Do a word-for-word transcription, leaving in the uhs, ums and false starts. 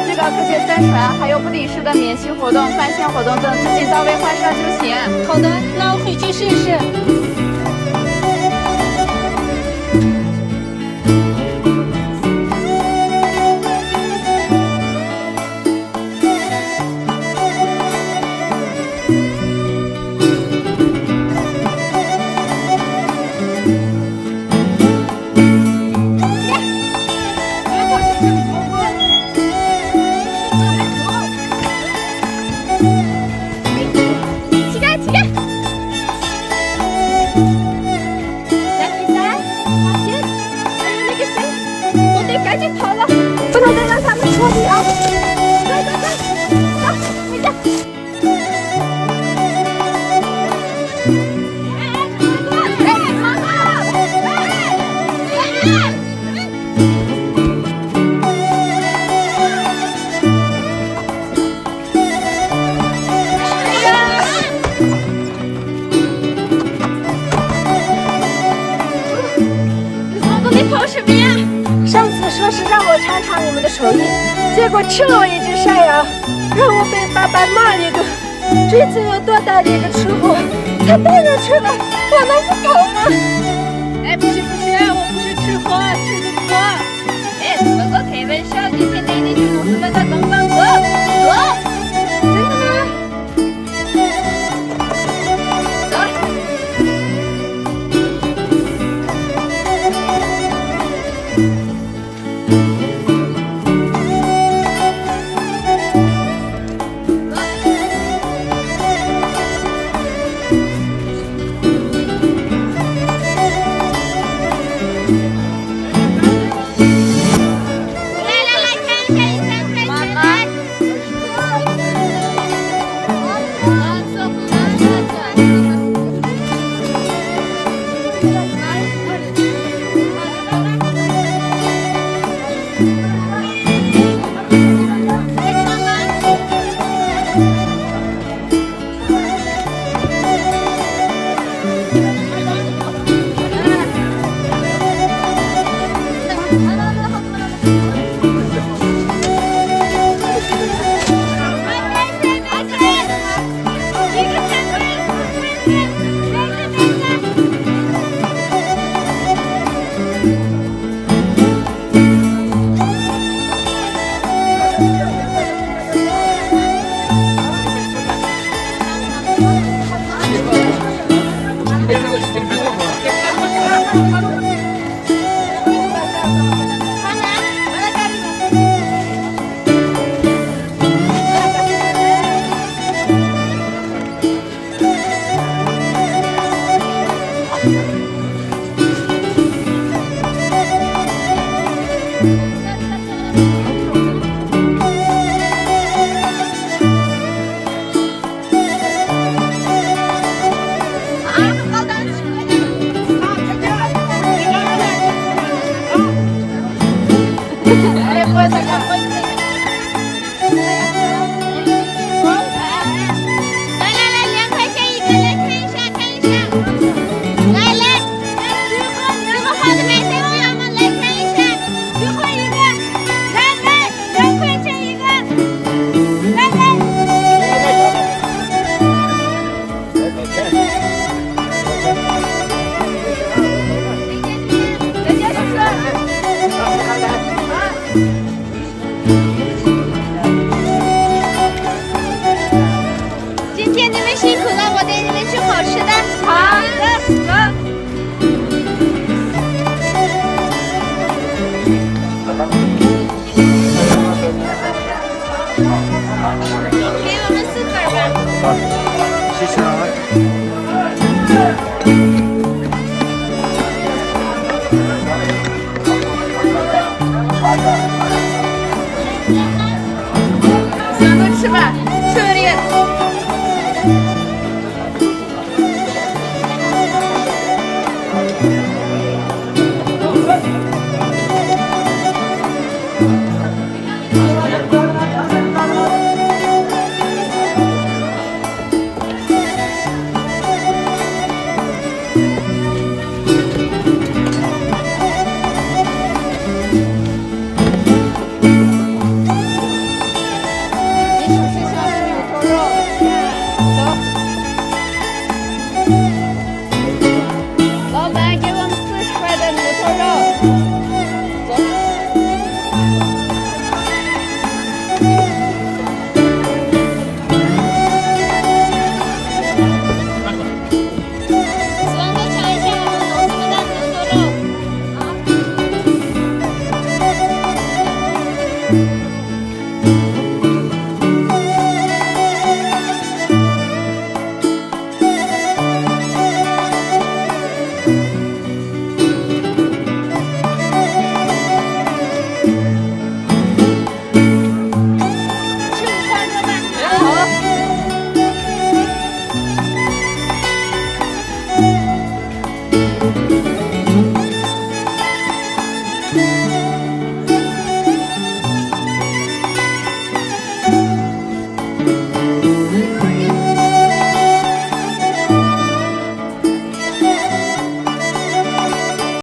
这个各界宣传，还有不定时的免息活动、返现活动等，自己到位换上就行。好的，那我回去试试。نەفىسە، ماجىد، قەيەرگە كەتتىڭ؟ بۇندەك ئەجەب ھالدا بۇنىڭ بىلەن سەن شۇ دېيە.上次说是让我尝尝你们的手艺，结果吃了我一只山羊，让我被爸爸骂一顿。这次又多带了一个吃货，他带着吃的，我能不跑吗？哎，不是不是，我不是吃货，吃的多。哎，怎么个开玩笑？今天带你去公司把他当饭做，走。真的吗？走。